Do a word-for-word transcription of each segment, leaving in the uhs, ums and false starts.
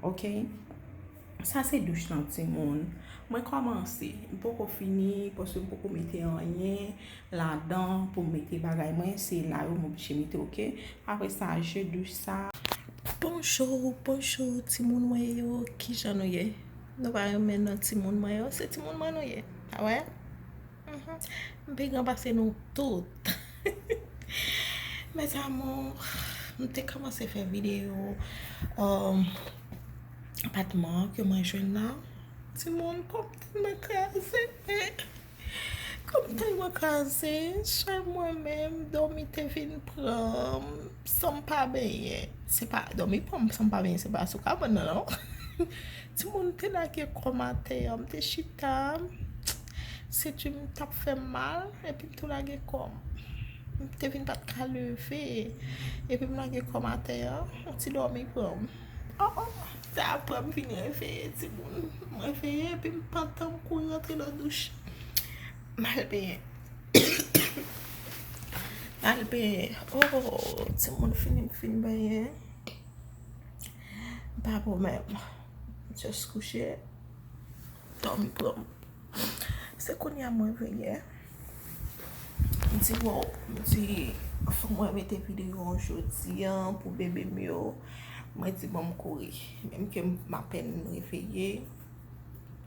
Ok? Sa se douch lan, timoun. Mwen kòmanse. M poko fini, paske m poko mete anyen ladan pou m mete bagay mwen. Se la yo m oblije mete, ok? Apre sa, je douch sa. Bonjou, bonjou, timoun mwen yo. Kijan nou ye? Nou pa renmen non timoun mwen yo? Se timoun mwen nou ye. Pa wè? Mhm. M pi gran pase nou tout. Mes amours, m te kòmanse fè videyo, um, apatman ke mwen jwenn nan. Timoun, kò m tèlman kraze. Kò m tèlman kraze. Sèl mwen menm, dòmi te vin pran m san m pa benyen. Se pa, dòmi pran m san m pa benyen, se pa sou kabann nan, non. Timoun, m te lage kò m atè a, m te chita. Senti m t ap fè m mal, epi m tou lage kò m. M te vin pa t ka leve, epi m lage kò m atè a, yon ti dòmi pran m. Oh, oh, sa apre m vin reveye, timoun. M reveye, epi m pantan m kouri rantre nan douch. M al benyen. M al benyen. Oh, timoun, fini m fin benyen. M pa bon menm. M just kouche. Dòmi pran m. Se kounye a mwen veye. M di, wow, m di, fò mwen mete videyo an jodi an pou bebe m yo. Mwen di, bon, m kouri. Menm ke m apèn reveye.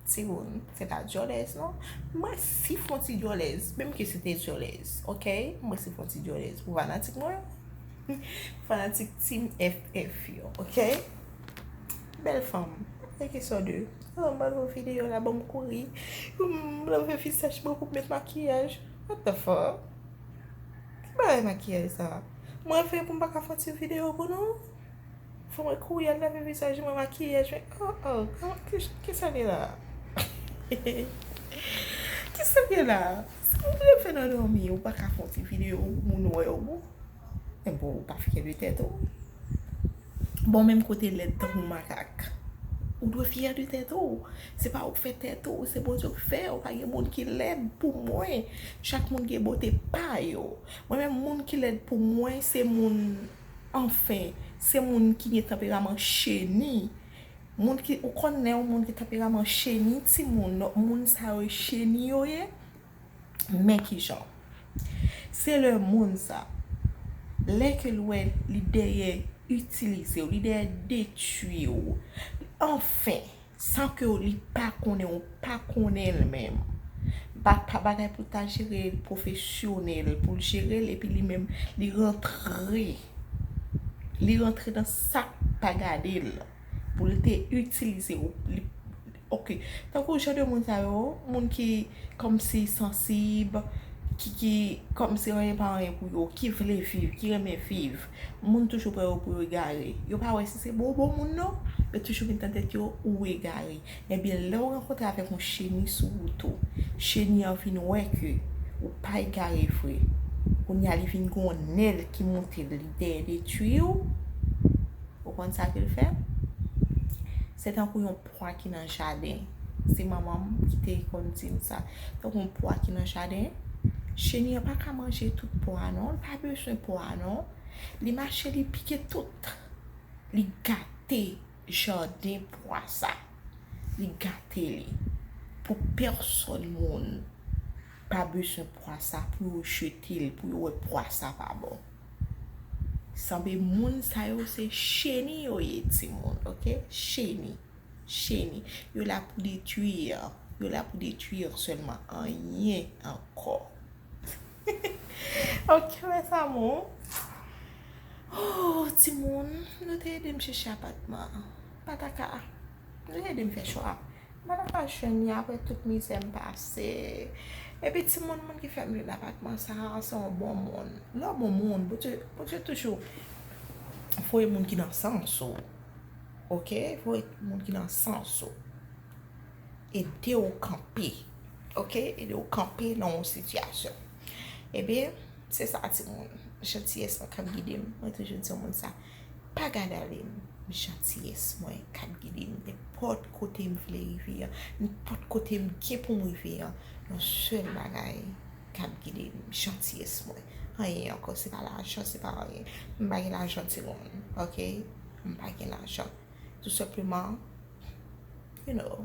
Timoun, se pa dyòlèz, non. Mwen si fon ti dyòlèz, menm ke se te dyòlèz, ok? Mwen si fon ti dyòlèz pou fanatik mwen. Fanatik Team F F yo, ok? Bèl fanm. Rete sòde. Oh, m ban nou videyo la, ban m kouri. M lave visaj mwen pou m met makiyaj. What the fuck? Ki bagay makiyaj sa? Mwen fè pou m pa ka fè ti videyo pou nou? Fò mwen kouri al lave visaj mwen, makiyaj mwen. Oh, oh, kòman, ki, ki sa li la? Ki sa li la? Si w vle fè nan dòmi, ou pa ka fè yon ti videyo pou moun wè w. Men bon, ou pa fyè de tèt ou. Bon, menm kote lèd tankou makak. Ou dwe fyè de tèt ou. Se pa ou k fè tèt ou, se Bondye k fè w. Pa gen moun ki lèd pou mwen. Chak moun gen bote pa yo. Mwen menm, moun ki lèd pou mwen, se moun, anfen, se moun ki gen tanperaman cheni. Moun ki, ou konn lè yon moun ki tanperaman cheni, timoun, moun sa yo cheni yo ye. Men kijan. Se lè moun sa, lè ke l wè li dèyè itilize w, li dèyè detwi w, anfen, san ke li pa konnen, ou pa konnen l menm. Ba-, pa bagay pou l ta jere l pwofesyonèl, pou l jere l, epi li menm, li rantre, li rantre nan sa k pa gade l, pou l te itilize w, li, ok. Tankou jan de moun sa yo, moun ki kòmsi sansib, ki, ki kòmsi anyen pa anyen pou yo, ki vle viv, ki renmen viv. Moun toujou pran yo pou yo egare. Yo pa wè si se bon, bon moun non, yo toujou met nan tèt yo ou egare. Ebyen, lè w rankontre avèk yon cheni sou wout ou, cheni an vin wè ke ou pa egare vre. Kounye a li vin gen yon nèl ki monte, li dèyè detwi w. Ou konn sa ke l fè? Se tankou yon pwa ki nan jaden. Se manman m ki te konn di m sa. Tankou yon pwa ki nan jaden, cheni an pa ka manje tout pwa a non, l pa bezwen pwa a non. Li mache, li pike tout. Li gate jaden pwa sa. Li gate li. Pou pèsòn moun pa bezwen pwa sa, pou yo jete l, pou yo wè pwa sa pa bon. Sanble moun sa yo se cheni yo ye, timoun, ok? Cheni. Cheni. Yo la pou detwi. Yo la pou detwi sèlman. Anyen ankò. Ok, mes amours. Oh, timoun, nou te ede m chèche apatman. Pataka. Nou te ede m fè chwa. M pa ta ka jwenn li apre tout mizè m pase. Epi timoun, moun ki fè m jwenn apatman sa a, se yon bon moun. Lè w bon moun, Bondye, Bondye toujou voye moun ki nan sans ou. Ok? Voye moun ki nan sans ou. Ede w kanpe. Ok? Ede w kanpe nan yon sitiyasyon. Ebyen, se sa, timoun. Jantiyès mwen k ap gide m. Mwen toujou di yon moun sa. Pa gade ale m. Jantiyès mwen k ap gide m. Nenpòt kote m vle rive an, nenpòt kote m gen pou m rive an, yon sèl bagay k ap gide m. Jantiyès mwen. Anyen ankò, se pa lajan, se pa anyen. M pa gen lajan, timoun. Ok? M pa gen lajan. Tou senpleman, you know,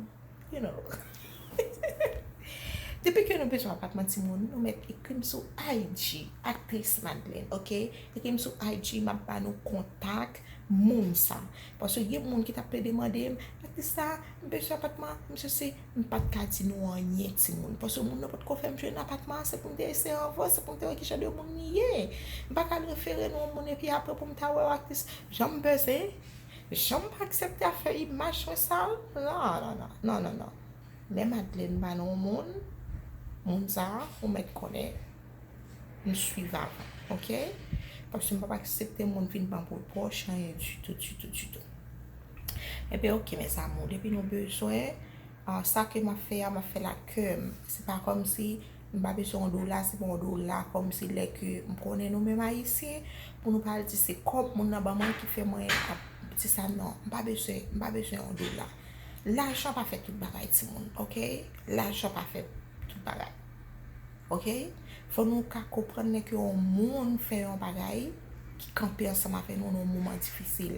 you know. Depi ke nou bezwen apatman timoun, nou mèt ekri m sou I G, Aktris Madeleine, oke? Ekri m sou I G, m ap ba nou kontak moun sa. Paske gen moun ki t ap plede mande m, "Aktris sa, m bezwen apatman, m sesi," m pa t ka di nou anyen, timoun. Paske moun nan potko fè m jwenn apatman, se pou m te eseye anvan, se pou m te wè ki jan de moun li ye. M pa ka al refere nou yon moun epi apre pou m ta wè w aktris. Jan m bezwen, jan m pa aksepte afè imaj mwen sal. Non, non, non, non, non, non. Lè Madeleine ba nou yon moun, moun sa a, ou mèt konnen, m swiv avan, oke? Paske m p ap aksepte moun vin ban pou pwòch anyen ditou, ditou, ditou. Ebyen, oke, mes amours, depi nou bezwen, ah, sa ke m ap fè a, m ap fè l ak kè m. Se pa kòmsi m pa bezwen yon dola, se pa yon dola, kòmsi lè ke m konnen nou menm Ayisyen, pou nou pa al di se kòb moun nan ban mwen ki fè mwen ap di sa, non. M pa bezwen, m pa bezwen yon dola. Lajan pa fè tout bagay, timoun, oke? Lajan pa fè tout bagay. Oke? Fò nou ka konprann lè ke yon moun fè yon bagay ki kanpe ansanm avè nou nan yon moman difisil.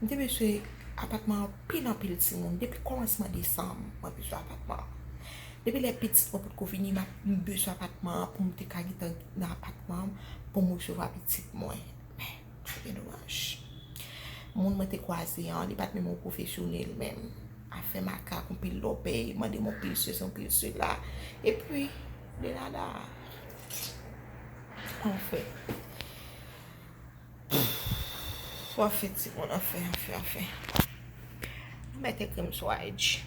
M te bezwen apatman anpil, anpil, timoun. Depi kòmansman desanm, mwen bezwen apatman. Depi lè pitit mwen potko vini, m ap, m bezwen apatman an pou m te ka gentan nan apatman an pou m resevwa pitit mwen. Men, trè domaj. Moun mwen te kwaze an, li pa t menm yon pwofesyonèl menm. Afè makak, yon pil lòbèy, mande m yon pil sesi, yon pil sela. Epi, de nada. Anfen. Anfen, timoun, anfen, anfen, anfen. Nou mèt ekri m sou I G.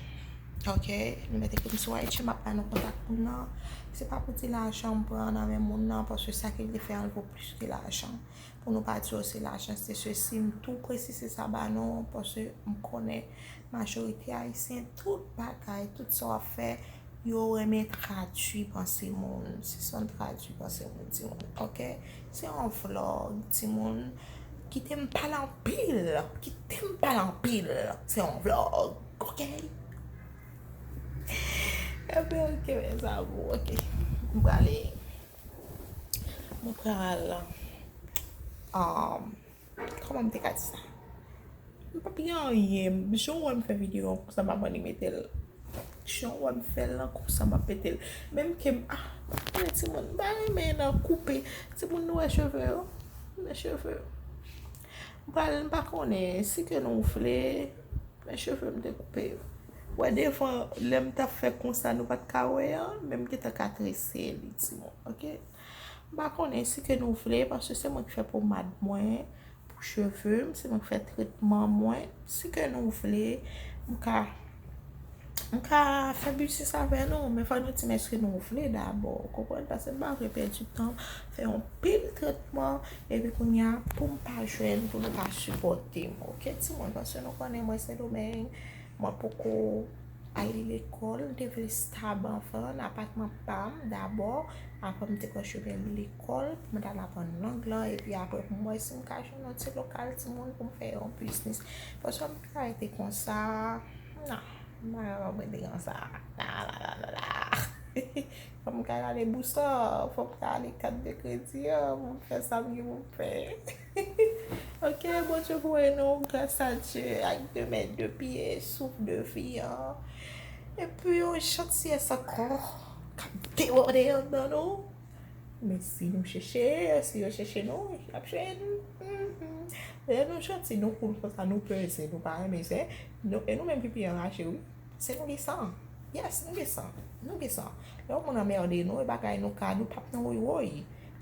Oke? Nou mèt ekri m sou I G, m ap ba nou kontak moun nan. Se pa pou ti lajan m pran nan men moun nan, paske sa ke l te fè an, l vo plis ke lajan. Pou nou pa di, "O, se lajan, se sesi," m tou presize sa ba nou, paske m konnen majorite Ayisyen, tout bagay, tout sa w ap fè, yo renmen tradui panse moun. Se sa n tradui panse moun, timoun, oke? Se yon vlog, timoun. Kite m pale anpil, kite m pale anpil. Se yon vlog, oke? Ebyen, oke, mes amours, oke. M prale. Mwen pral, um, kòman m te ka di sa? M p ap gen anyen. Jan w wè m fè videyo an konsa, m ap annik mete l. Jan w wè m fè l lan konsa, m ap mete l. Menm ke m, ah, m pa renmen timoun. M pa renmen nan koupe. Timoun, nou wè cheve yo? Nou wè cheve yo? M pral, m pa konnen si ke nou vle. Men cheve m te koupe yo. Wè devan, lè m t ap fè konsa, nou pa t ka wè an, men m gentan ka trese li, timoun, oke? M pa konnen si ke nou vle, paske se mwen ki fè pomad mwen pou cheve m, se mwen ki fè tretman mwen. Si ke nou vle, m ka, m ka fè biznis avè nou, men fò nou di m èske nou vle dabò, ou konprann? Paske m pa vle pèdi tan, fè yon pil tretman, epi kounye a, pou m pa jwenn, pou nou pa sipòte m, oke, timoun? Paske nou konnen mwen Sendomeng, mwen poko al lekòl, m te vle stab anvan, nan apatman pa m dabò, apre m te pran chemen lekòl, pou mwen t al aprann lang lan, epi apre pou m wè si m ka jwenn yon ti lokal timoun pou m fè yon biznis. Paske m ka rete konsa, non, m pa kapab rete konsa, la, la, la, la, la. Fò m ka rale bous lan, fò m ka rale kat de kredi an, pou m fè sa m gen pou m fè. Oke, Bondye voye nou, gras a Dye, ak de men, de pye, souf de vi an. Epi yon jantiyès ankò k ap debòde anndan nou. Men si nou chèche, si yo chèche nou, y ap jwenn. Mhm. Lè nou janti, nou koul konsa, nou peze, nou pa renmen zen. Nou, e nou menm ki pi anraje, wi. Se nou gen san. Yes, nou gen san. Nou gen san. Lè yon moun anmède nou, e bagay nou ka, nou p ap nan woy woy.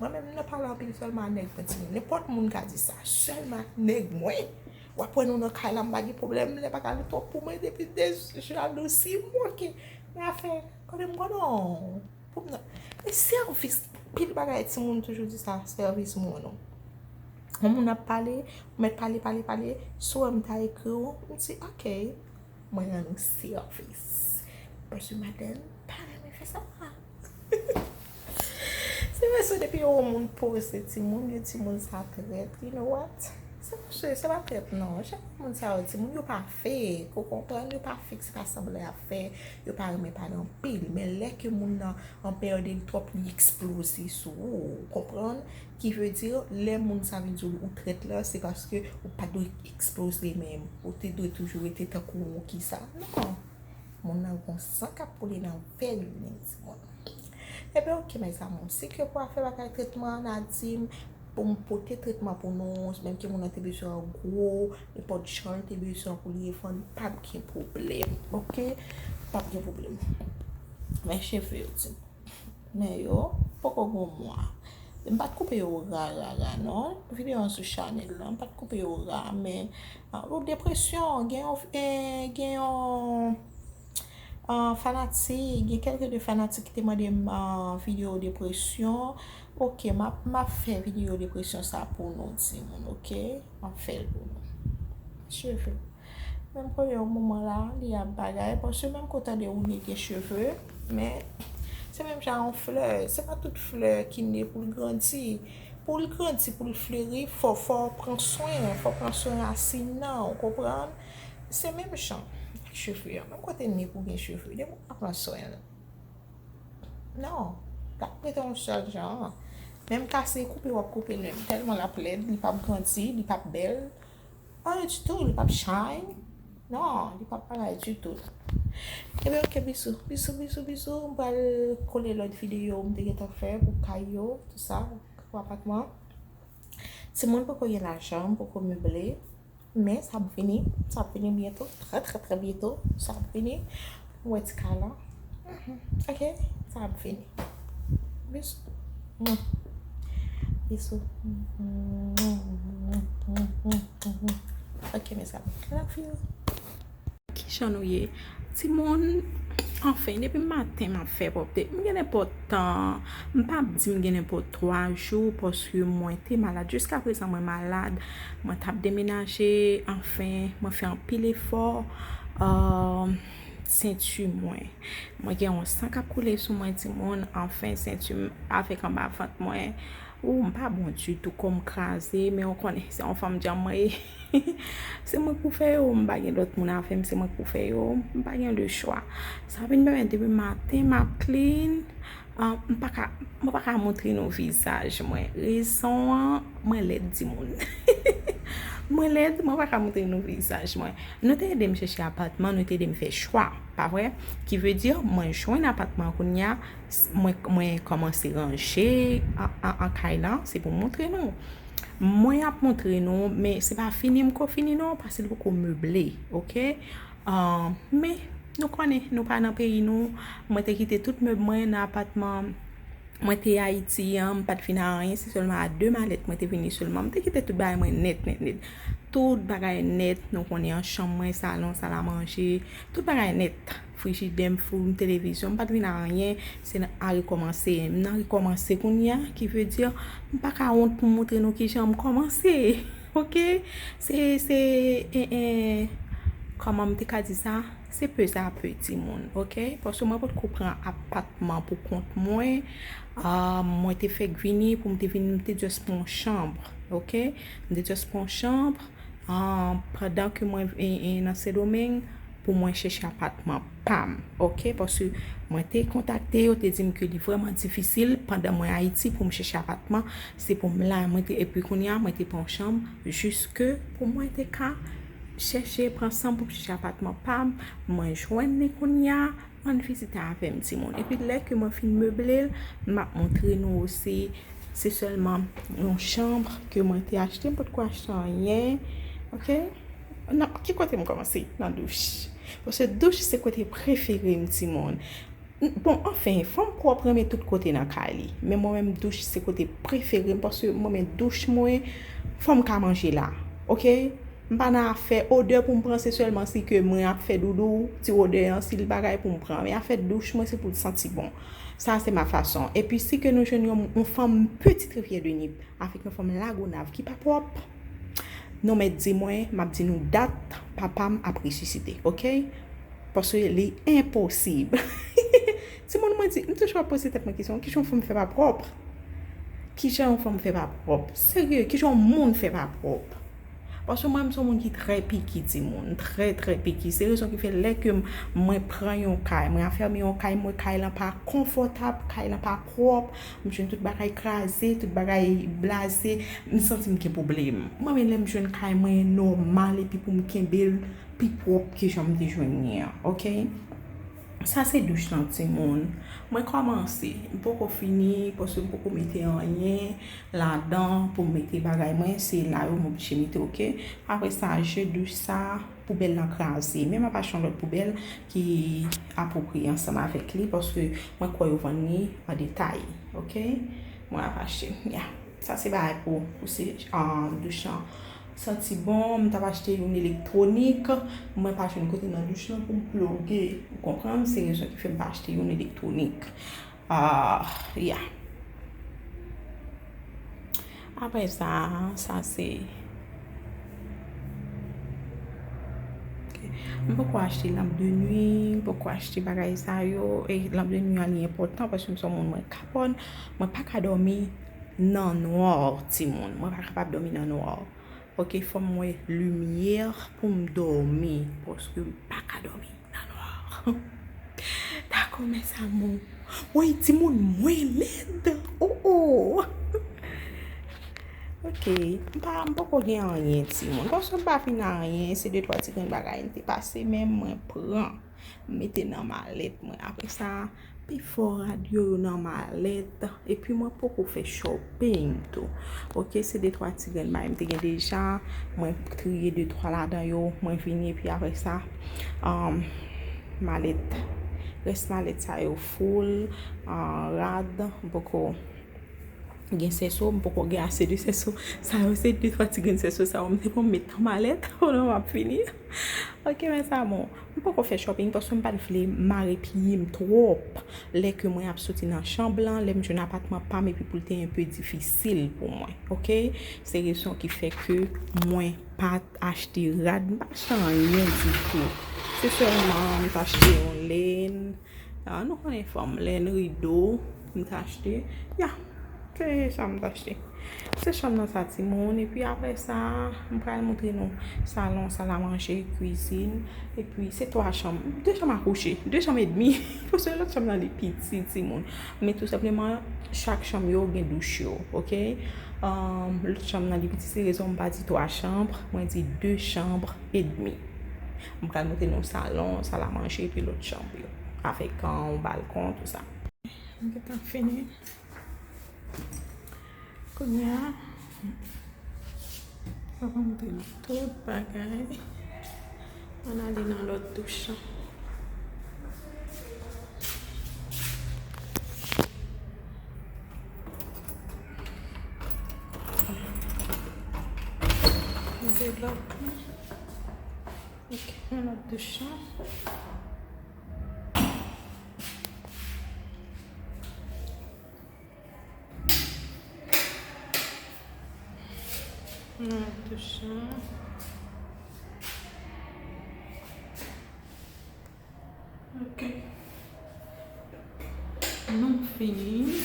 Mwen menm, m nan pale anpil sèlman ak nèg mwen, timoun. Nenpòt moun ka di sa. Sèlman ak nèg mwen. W ap wè nou nan kay la, m pa gen pwoblèm. Lè bagay la twòp pou mwen, depi de jalouzi, m oke. Men afè, kote m konnen w? Pou m nan. E sèvis, pil bagay, timoun toujou di sa, sèvis moun ou. Yon moun ap pale, ou mèt pale, pale, pale. Si w wè m ta ekri w, m di, oke. Mwen rann ou sèvis. Paske madanm pa renmen fè sa. Se vre, se depi yon moun poze timoun, gen timoun sa trèt. You know what? Se Monchè, se pa trèt non. Chak moun sa yo, timoun yo pa fake, ou konprann? Yo pa fake, se pa sanblan y ap fè. Yo pa renmen pale anpil. Men lè ke moun nan an peryòd li twòp, li eksploze sou ou, ou konprann? Ki vle di, lè moun sa vin di w ou trèt la, se paske ou pa dwe eksploze menm. Ou te dwe toujou rete tankou ou kisa. Non. Moun nan gon san k ap koule nan venn li, timoun. Ebyen, oke, mes amours. Si ke pou afè bagay tretman an, n a di m pou m pote tretman pou nou, menm ke moun nan te bezwen an gwo, nenpòt jan l te bezwen pou li refann, p ap gen pwoblèm, oke? P ap gen pwoblèm. Men cheve yo, timoun. Men yo poko gon mwa. M pa t koupe yo ra, ra, ra, non. Videyo an sou chanèl lan, m pa t koupe yo ra, men ah, ou depresyon, gen yon, eh, gen yon ah, fanatik, gen kèlke de fanatik ki te mande m ah, videyo depresyon. Oke, m ap, m ap fè videyo depresyon sa pou nou, timoun, oke? M ap fè l pou nou. Cheve. Menm kote yon moman la, li ap bagay, paske menm kote de ou nèg gen cheve, men se menm jan yon flè, se pa tout flè ki ne pou l grandi. Pou l grandi, pou l fleri, fò, fò w pran swen, fò w pran swen rasin nan, ou konprann? Se menm jan ak cheve an. Menm kote ne pou gen cheve, depi w pa pran swen l. Non, l ap rete yon sèl jan. Menm kase koupe w ap koupe l menm, tèlman l ap lèd, li p ap grandi, li p ap bèl. Anyen ditou, li p ap shine. Non, li p ap bagay ditou. Ebyen, oke, bisou, bisou, bisou, bisou. M pral kole lòt videyo m te gentan fè pou kay yo, tout sa, pou apatman. Timoun poko gen lajan, m poko meble. Men sa ap vini, sa ap vini byento, trè, trè, trè byento, sa ap vini. Ou wè ti kay la. Mhm. Oke, sa ap vini. Bisou. Mwah. Bisou. Oke, mes amours. Love you. Kijan nou ye? Timoun, anfen, depi maten m ap fè pwòpte. M gen nenpòt tan, m p ap di m gen nenpòt twa jou, paske mwen te malad. Jiska prezan, mwen malad. Mwen t ap demenaje, anfen, mwen fè anpil efò. Euh, senti mwen. Mwen gen yon san k ap koule sou mwen, timoun. Anfen, senti m avèk anba vant mwen. Ou, m pa bon ditou, kò m kraze, men ou konnen, se yon fanm djanm mwen ye. Se mwen k pou fè yo, m pa gen lòt moun avè m, se mwen k pou fè yo, m pa gen lechwa. Sa vin pèmèt depi maten, m ap clean, ah, m pa ka, mwen pa ka montre nou vizaj mwen. Rezon an, mwen lèd timoun. Mwen lèd, mwen pa ka montre nou vizaj mwen. Nou te ede m chèche apatman, nou te ede m fè chwa, pa vre? Ki vle di, mwen jwenn apatman kounye a, s- mwen, mwen kòmanse ranje an, an, an kay la, se pou m montre nou. Mwen ap montre nou, men se pa fini m ko fini non, paske l poko meble, oke? Ah, men nou konnen, nou pa nan peyi nou. Mwen te kite tout mèb mwen nan apatman mwen te Ayiti an, m pa t vin a anyen, se sèlman a de malèt mwen te vini sèlman. M te kite tout bagay mwen nèt, nèt, nèt. Tout bagay nèt, nou konnen an, chanm mwen, salon, salamanje, tout bagay nèt. Frijidè m, fou m, televizyon, m pa t vin a anyen, se nan a rekòmanse. M nan rekòmanse kounye a, ki vle di, m pa ka wont pou m montre nou kijan m kòmanse. Oke? Se, se, e, e, kòman m te ka di sa? Se pe a pe, timoun, oke? Paske mwen potko pran apatman pou kont mwen. Ah, mwen te fèk vini, pou m te vini, m te just pran yon chanm, oke? M te just pran yon chanm, ah, pandan ke mwen, e, e, nan Sendomeng, pou mwen chèche apatman pa m, oke? Paske mwen te kontakte yo, te di m ke li vrèman difisil pandan mwen Ayiti pou m chèche apatman. Se pou m la, mwen te, epi kounye a, mwen te pran yon chanm jiske pou mwen te ka chèche, pran san pou m chèche apatman pa m. Mwen jwenn li kounye a, ann vizite avè m, timoun. Epi lè ke mwen fin meble l, m ap montre nou osi. Se sèlman yon chanm ke mwen te achte, m potko achte anyen, oke? Nan ki kote m kòmanse? Nan douch. Paske douch se kote prefere m, timoun. Bon, anfen, fanm pwòp renmen tout kote nan kay li. Men mwen menm, douch se kote prefere m, paske mwen menm, douch mwen, fò m ka manje la, oke? M pa nan afè odè pou m pran, se sèlman si ke mwen ap fè doudou, ti odè an, si l bagay pou m pran. Men afè douch mwen, se pou l santi bon. Sa, se ma fason. Epi si ke nou jwenn yon, yon fanm Petite Rivière de Nip avèk yon fanm Lagonav ki pa pwòp, nou mèt di mwen, m ap di nou dat papa m ap resisite, oke? Paske li enposib. Timoun, mwen di, m toujou ap poze tèt mwen kesyon, kijan yon fanm fè pa pwòp? Kijan yon fanm fè pa pwòp? Serye, kijan yon moun fè pa pwòp? Paske mwen, m se yon moun ki trè piki, timoun. Trè, trè piki. Se rezon ki fè lè ke m, mwen pran yon kay, mwen afèmi yon kay, mwen kay lan pa konfòtab, kay lan pa pwòp, m jwenn tout bagay kraze, tout bagay blaze, m santi m gen pwoblèm. Mwen menm lè m jwenn kay mwen nòmal epi pou m kenbe l pi pwòp ke jan m te jwenn li an, oke? Sa se douch lan, timoun. Mwen kòmanse. M poko fini, paske m poko mete anyen ladan pou m mete bagay mwen. Se la yo m oblije mete, oke? Apre sa, je douch sa, poubèl lan kraze. Men m ap achte yon lòt poubèl ki apwopriye ansanm avèk li, paske mwen kwè yo vann li an detay, oke? Mwen ap achte, ya. Sa se bagay pou, pou se, ah, douch lan. Santi bon, m t ap achte youn elektwonik, mwen pa jwenn kote nan douch lan pou m ploge. Ou konprann? Se rezon ki fè m pa achte youn elektwonik. Ah, ya. Apre sa, sa se, ok. M poko achte lanp de nwi, m poko achte bagay sa yo. E lanp de nwi an li enpòtan paske m se yon moun mwen kapòn. Mwen pa ka dòmi nan nwa, timoun. Mwen pa kapab dòmi nan nwa. Oke, fò m wè limyè pou m dòmi, paske m pa ka dòmi nan nwa. Dakò, mes amours. Woy, timoun, mwen lèd. Oh, oh. Oke, m pa, m poko gen anyen, timoun. Paske m pa fin anyen, se de twa ti grenn bagay m te pase, men mwen pran. M mete nan malèt mwen. Apre sa, pifò rad yo, yo nan malèt. Epi mwen poko fè shopping tou. Oke, se de twa ti grenn bagay m te gen deja. Mwen triye de twa ladan yo. Mwen vini epi apre sa, um, malèt. Rès malèt sa yo full, uh, rad. M poko gen sèso, m poko gen ase de sèso. Sa yo se de twa ti grenn sèso sa yo m te pran m met nan malèt pandan m ap fini. Oke, mes amours. M poko fè shopping paske m pa t vle mare pye m twòp. Lè ke mwen ap soti nan chanm lan, lè m jwenn apatman pa m epi pou l te enpe difisil pou mwen. Oke? Se rezon ki fè ke mwen pa t achte rad, m pa t achte anyen ditou. Se sèlman m t achte yon lenn, Ah, nou konnen fanm, lenn, rido, m t achte. Ya, se sa m t achte. Se chanm nan sa, timoun. Epi apre sa, m pral montre nou salon, sal a manje, kwizin. Epi se twa chanm, de chanm a kouche, de chanm edmi. Paske lòt chanm nan li piti, timoun. Men tou senpleman, chak chanm yo gen douch yo, oke? Um, lòt chanm nan li piti, se rezon m pa di twa chanm, mwen di de chanm edmi. M pral montre nou salon, sal a manje, epi lòt chanm yo. Avèk, ah, yon balkon, tou sa. M gentan fini. Kounye a, m ap montre nou tout bagay. Ann ale nan lòt douch lan. Mete lòt. Ok, yon lòt douch lan. Yon lòt douch lan. Ok. Nou fini.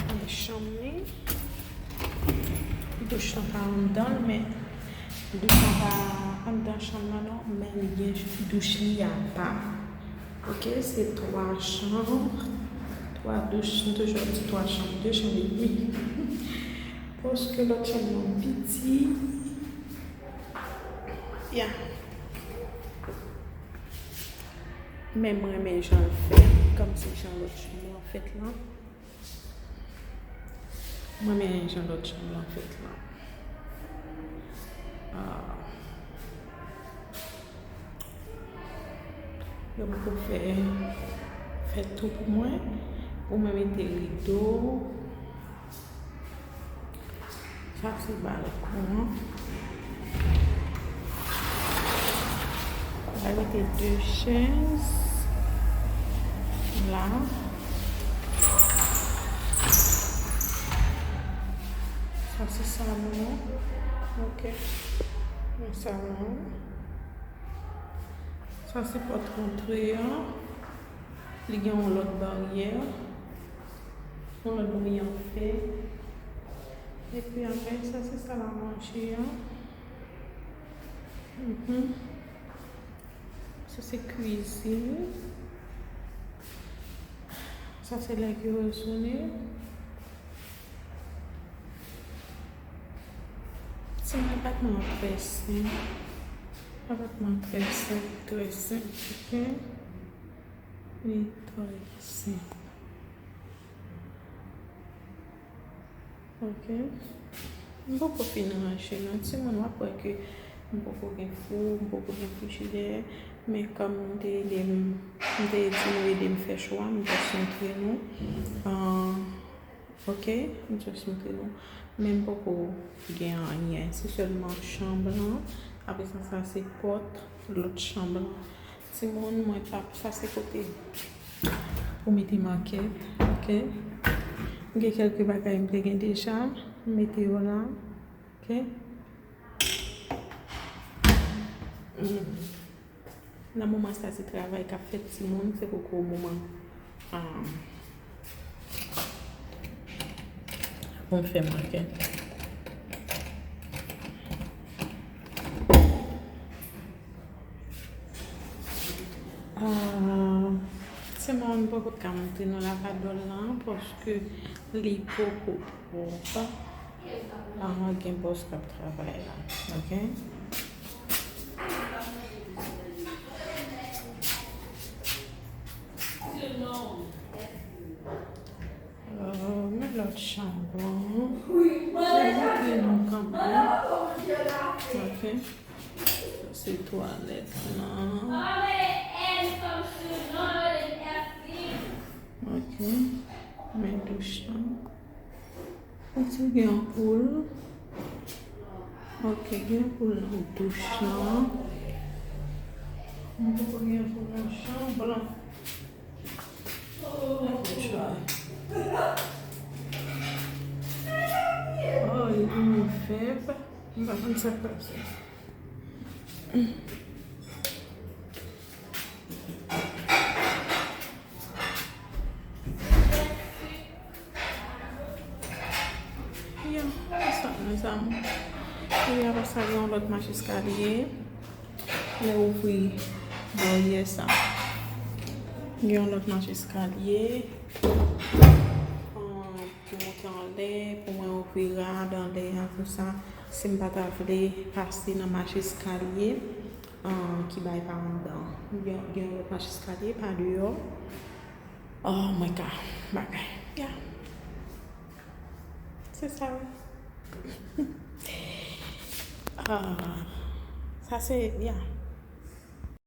Gade chanm li. Douch lan pa anndan l, men douch lan pa anndan chanm lan non, men li gen douch li apa. Ok, se twa chanm, twa douch, m toujou ap di twa chanm, de chanm edmi. Paske lòt chanm nan piti. Ya. Men m renmen jan l fèt, kòmsi jan lòt chanm lan fèt lan. M renmen jan lòt chanm lan fèt lan. Ah. Yo poko fè, fè tou pou mwen. Pou mwen mete rido. Sa se balkon an. Mwen mete de chèz la. Sa se salon an. Ok. Yon salon. Sa se pòt rantre an. Li gen yon lòt baryè. Yon lòt baryè an fè. Epi apre sa, se sal a manje an. Mhm. Sa se kwizin. Sa se lè ke yo retounen. Ti mwen, apatman an trè senp. Apatman an trè senp, trè senp, ok? Li trè senp. Ok. M poko fin ranje non. Timoun, w ap wè ke m poko gen fou, m poko gen frijidè. Men kòm nou te ede m, m te di nou ede m fè cho a, m just montre nou. Ah, ok, m just montre nou. Men m poko gen anyen. Se sèlman chanm lan. Apre sa, sa se pòt lòt chanm lan. Timoun, mwen p ap, sa se kote pou mete makèt, ok? M gen kèlke bagay m te gen deja, m mete yo la, ok? Mm. Nan moman sa, se travay k ap fèt, timoun, se poko moman, ah, pou m fè makèt. Ah, timoun, m poko ka montre nou lavadòl lan, paske li poko pwòp. Ah, gen bòs k ap travay la, ok? Ah, men lòt chanm lan. Mwen montre nou kanmenm. Ok. Sa se twalèt lan. Ok. Men douch lan. Kote gen anpoul? Ok, gen anpoul nan douch lan. M poko gen anpoul nan chanm lan. Oh, li vin fèb. M pa konn sa k pase. Ya, sa, mezanmi. Epi apre sa, gen yon lòt mach eskalye. Lè ouvri baryè sa. Gen yon lòt mach eskalye. Ah, pou monte anlè, pou mwen ouvri rad anlè a, tou sa. Si m pa ta vle pase nan mach eskalye, ah, ki bay pa anndan. Gen, gen yon lòt mach eskalye, pa deyò. Oh, mwen ka bagay. Ya. Se sa, wi. Ah, sa se, ya.